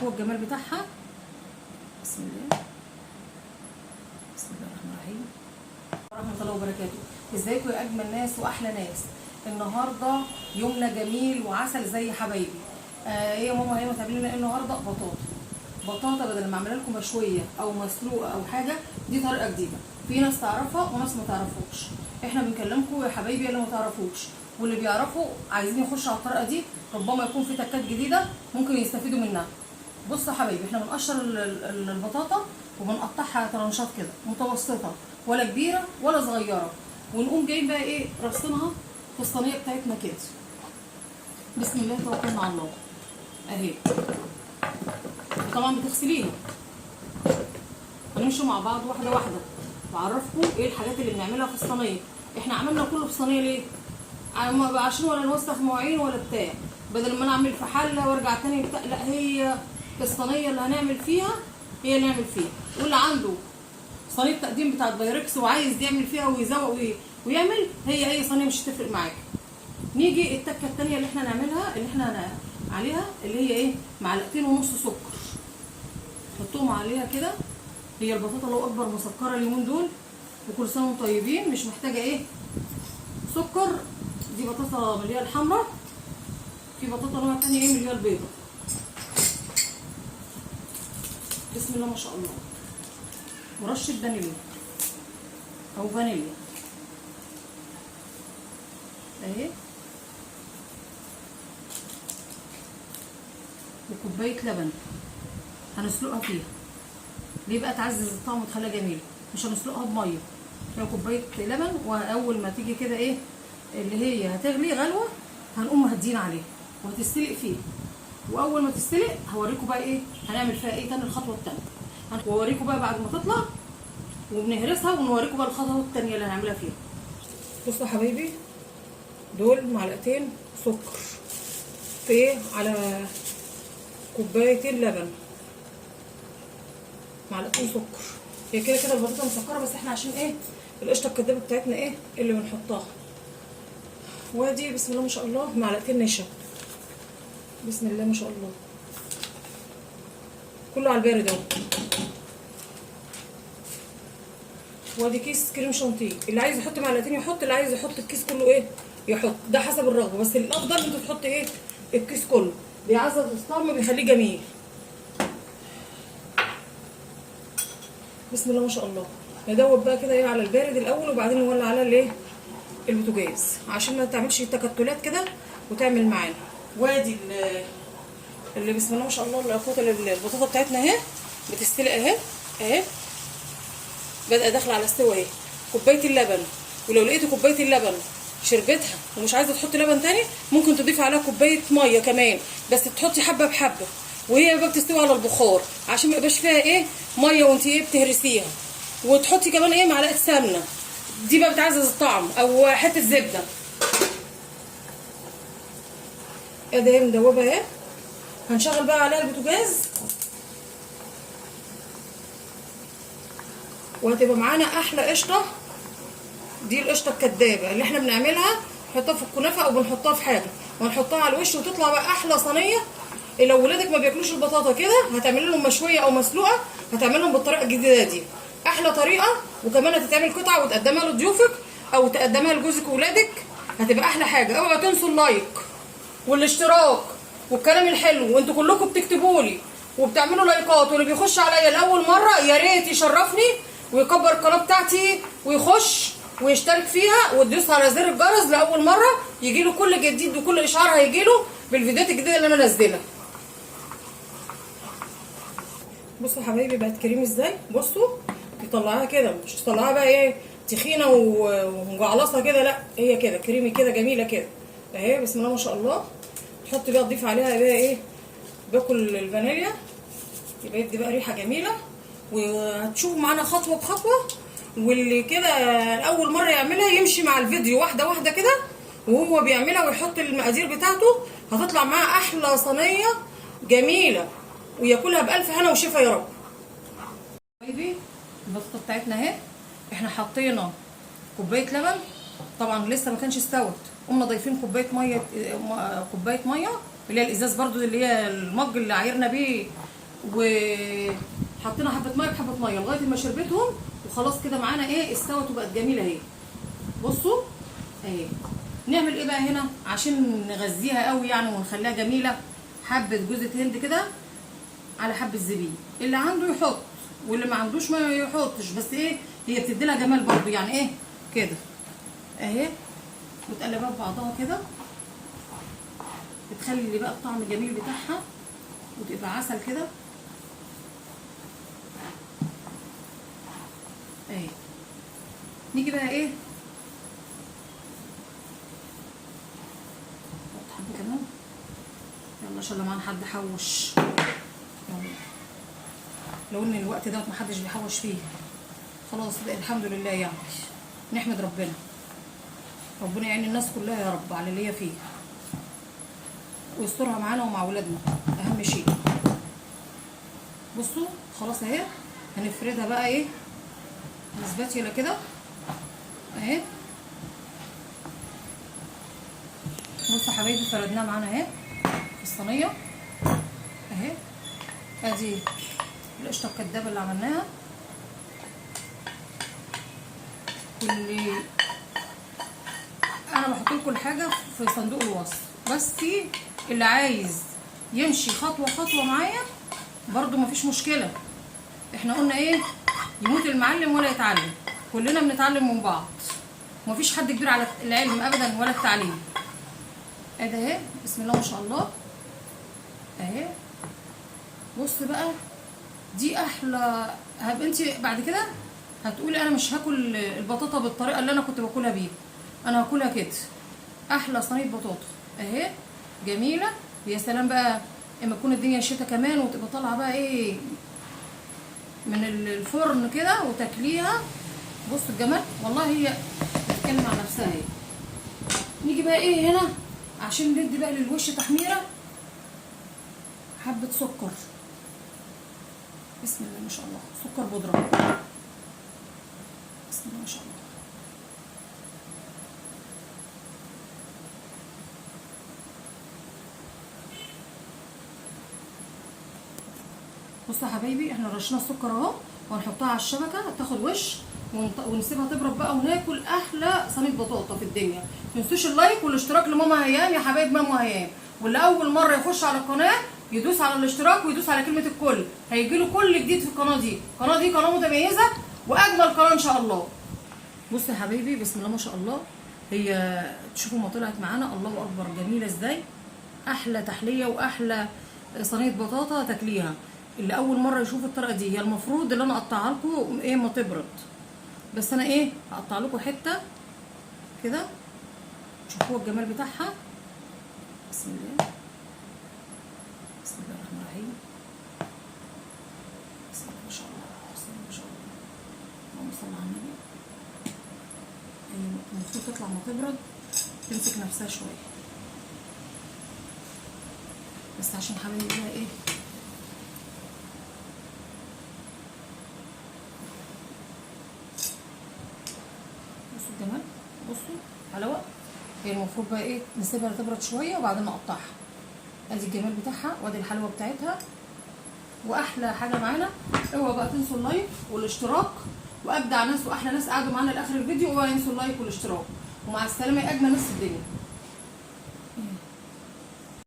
هو الجمال بتاعها. بسم الله، بسم الله الرحمن الرحيم، ورحمة الله وبركاته. ازيكم يا اجمل ناس واحلى ناس؟ النهارده يومنا جميل وعسل زي حبايبي. ايه يا ماما هيما تعملي لنا ايه النهارده؟ بطاطا. بطاطا بدل ما اعملها لكم مشوية او مسلوقة او حاجة، دي طريقه جديدة، في ناس تعرفها وناس ما تعرفوش. احنا بنكلمكم يا حبايبي اللي ما تعرفوش، واللي بيعرفوا عايزين يخشوا على الطريقة دي، ربما يكون في تكات جديدة ممكن يستفيدوا منها. بصوا يا حبايبي، احنا بنقشر البطاطا وبنقطعها ترانشات كده متوسطه، ولا كبيرة ولا صغيرة، ونقوم جايين بقى ايه رصينها في الصينية بتاعتنا كده. بسم الله توكلنا على الله. اهي طبعا بتغسليها. هنمشي مع بعض واحدة واحدة بعرفكم ايه الحاجات اللي بنعملها في الصينية. احنا عملنا كله في صينية ليه؟ عشان ولا نوسخ مواعين ولا بتاع، بدل ما انا اعمل في حله وارجع تاني بتاع، لا هي الصينية اللي هنعمل فيها هي اللي نعمل فيها. واللي عنده صينية تقديم بتاعت بايركس وعايز يعمل فيها ويزوق ويعمل، هي اي صينية مش هتفرق معاك. نيجي التكه الثانية اللي احنا نعملها، اللي احنا عليها، اللي هي ايه؟ معلقتين ونص سكر حطهم عليها كده. هي البطاطا لو اكبر مسكره اليومين دول، وكل سنة وانتم طيبين، مش محتاجه ايه سكر. دي بطاطا من اللي هي الحمراء، في بطاطا نوع تاني ايه من اللي هي البيضة. بسم الله ما شاء الله. ورشه فانيليا او فانيليا اهي، وكوبايه لبن هنسلقها فيها. ليه بقى؟ تعزز الطعم وتخليها جميلة. مش هنسلقها بميه، هي كوباية لبن، واول ما تيجي كده ايه اللي هي هتغلي غلوه هنقوم مهدين عليها وهتستلق فيها. واول ما تستلق هوريكم بقى ايه هنعمل فيها ايه تاني، الخطوة التانية. ووريكم بقى بعد ما تطلع وبنهرسها، ونوريكم بقى الخطوة التانية اللي هنعملها فيها. بصوا يا حبايبي، دول معلقتين سكر في ايه على كوبايتين لبن، معلقتين سكر. هي كده كده البطاطا مسكره، بس احنا عشان ايه القشطه الكدابه بتاعتنا ايه اللي بنحطها. وادي بسم الله ما شاء الله معلقتين نشا، بسم الله ما شاء الله، كله على البارد اهو. وادي كيس كريم شانتيه، اللي عايز يحط معلقتين يحط، اللي عايز يحط الكيس كله ايه يحط، ده حسب الرغبة، بس الافضل انت تحط ايه الكيس كله، بيعزز الطعم بيخليه جميل. بسم الله ما شاء الله. ندوب بقى كده ايه على البارد الاول، وبعدين نولع على الايه البوتاجاز عشان ما تعملش تكتلات كده وتعمل معانا. وادي اللي بسم الله ما شاء الله القوطه البطاطا بتاعتنا اهي بتستلق اهي اهي، بدأ داخله على استوى اهي. كوباية اللبن، ولو لقيتي كوباية اللبن شربتها ومش عايزه تحطي لبن تاني ممكن تضيفي عليها كوباية مية كمان، بس تحطي حبه بحبه وهي بقى بتستوي على البخار عشان ما يبقاش فيها ايه مية وانت ايه بتهرسيها. وتحطي كمان ايه معلقه سمنه، دي بقى بتعزز الطعم، او حتة زبدة. ادي اهي مدوبه اهي. هنشغل بقى عليها البوتاجاز وهتبقى معانا احلى قشطه. دي القشطه الكدابه اللي احنا بنعملها، نحطها في الكنافه او بنحطها في حاجة ونحطها على الوش وتطلع بقى احلى صينية. لو ولادك ما بياكلوش البطاطا كده هتعمل لهم مشوية او مسلوقة، هتعمل لهم بالطريقة الجديدة دي احلى طريقه. وكمان هتتعمل قطعه وتقدمها لضيوفك او تقدمها لجوزك وولادك، هتبقى احلى حاجة. اوعوا تنسوا اللايك والاشتراك والكلام الحلو، وانتوا كلكم بتكتبوا لي وبتعملوا لايكات، واللي بيخش عليا لاول مرة يا ريت يشرفني ويكبر القناة بتاعتي ويخش ويشترك فيها وتدوس على زر الجرس لاول مرة يجي له كل جديد وكل اشعار هيجي له بالفيديوهات الجديدة اللي انا نازلها. بصوا يا حبايبي بقت كريم ازاي. بصوا تطلعها كده، مش تطلعها بقى ايه تخينة ومجعلصه كده، لا هي كده كريمي كده جميلة كده اهي بسم الله ما شاء الله. تحط بقى تضيف عليها بقى ايه باكل الفانيليا، يبقى يدي بقى ريحه جميلة. وهتشوفوا معانا خطوة بخطوة، واللي كده اول مرة يعملها يمشي مع الفيديو واحدة واحدة كده وهو بيعملها ويحط المقادير بتاعته، هتطلع معاه احلى صينية جميلة وياكلها بالف هنا وشفا يا رب. حبايبي البطاطا بتاعتنا اهي، احنا حطينا كوباية لبن، طبعا لسه ما كانش استوت، قمنا ضايفين كوباية مية، كوباية مية اللي هي الازاز برضو اللي هي المج اللي عايرنا بيه وحطينا حبه مية بحبه مية لغاية ما شربتهم، وخلاص كده معانا ايه استوت وبقت جميلة اهي. بصوا اهي. نعمل ايه بقى هنا عشان نغذيها قوي يعني ونخليها جميلة؟ حبه جوزة هند كده على حبه زبيب، اللي عنده يحط واللي ما عندوش ما يحطش، بس ايه هي بتدي لها جمال برضو يعني ايه كده اهي. وتقلبها ببعضها كده، بتخلي بقى الطعم الجميل بتاعها وتبقى عسل كده اهي. نيجي بقى ايه نحط حبه كمان، يلا عشان لو معانا حد حوش، يلا لو ان الوقت ده محدش بيحوش فيه خلاص الحمد لله يعني، نحمد ربنا، ربنا يعين الناس كلها يا رب على اللي هي فيه، ويسترها معانا ومع ولادنا اهم شيء. بصوا خلاص اهي، هنفردها بقى ايه نسباتيلا كده اهي. بصوا حبايبي فردناها معانا اهي في الصينية اهي. ادي القشطه الكدابه اللي عملناها، واللي انا بحط لكم الحاجة في صندوق الوصف، بس اللي عايز يمشي خطوة خطوة معايا برضو مفيش مشكلة. احنا قلنا ايه، يموت المعلم ولا يتعلم، كلنا بنتعلم من بعض، مفيش حد كبير على العلم ابدا ولا التعليم. ادي اهي بسم الله ما شاء الله اهي. بص بقى دي احلى. هبقى انت بعد كده هتقولي انا مش هاكل البطاطا بالطريقة اللي انا كنت باكلها بيها، انا هاكلها كده. احلى صينية بطاطا اهي جميلة. ويا سلام بقى اما تكون الدنيا شتا كمان وتبقى طالعه بقى ايه من الفرن كده وتاكليها. بص الجمال والله، هي بتتكلم عن نفسها اهي. نيجي بقى ايه هنا عشان ندي بقى للوش تحميره، حبه سكر، بسم الله ما شاء الله، سكر بودره، بسم الله ما شاء الله. بصوا يا حبايبي احنا رشينا السكر اهو، وهنحطها على الشبكة تاخد وش، ونسيبها تبرد بقى، وناكل احلى صينية بطاطا في الدنيا. ما تنسوش ال like والاشتراك لماما هيام يا حبايب ماما هيام، واللي اول مرة يخش على القناة يدوس على الاشتراك ويدوس على كلمة الكل، هيجيله كل جديد في القناة دي. القناة دي قناة متميزة واجمل قناة ان شاء الله. بصوا يا حبايبي بسم الله ما شاء الله، هي تشوفوا ما طلعت معانا، الله اكبر، جميلة ازاي. احلى تحلية واحلى صينية بطاطا تاكليها. اللي اول مرة يشوف الطريقة دي، هي المفروض اللي انا اقطعها لكم ايه ما تبرد، بس انا ايه هقطع لكم حتة كده تشوفوها الجمال بتاعها. بسم الله، بسم الله الرحمن الرحيم، بسم الله ما شاء الله، بسم الله ما شاء الله، اللهم صل على النبي. المفروض تطلع ما تبرد تمسك نفسها شوية، بس عشان حبايبي بقى ايه بصوا الجمال، بصوا حلاوة. هي المفروض بقى ايه نسيبها تبرد شوية وبعدين نقطعها. ادي الجمال بتاعها وادي الحلاوة بتاعتها واحلى حاجة معانا. اوعوا بقى تنسوا ال like والاشتراك، وابدع ناس واحلى ناس قعدوا معانا لاخر الفيديو، اوعوا ينسوا ال like والاشتراك. ومع السلامة يا اجمل ناس في الدنيا.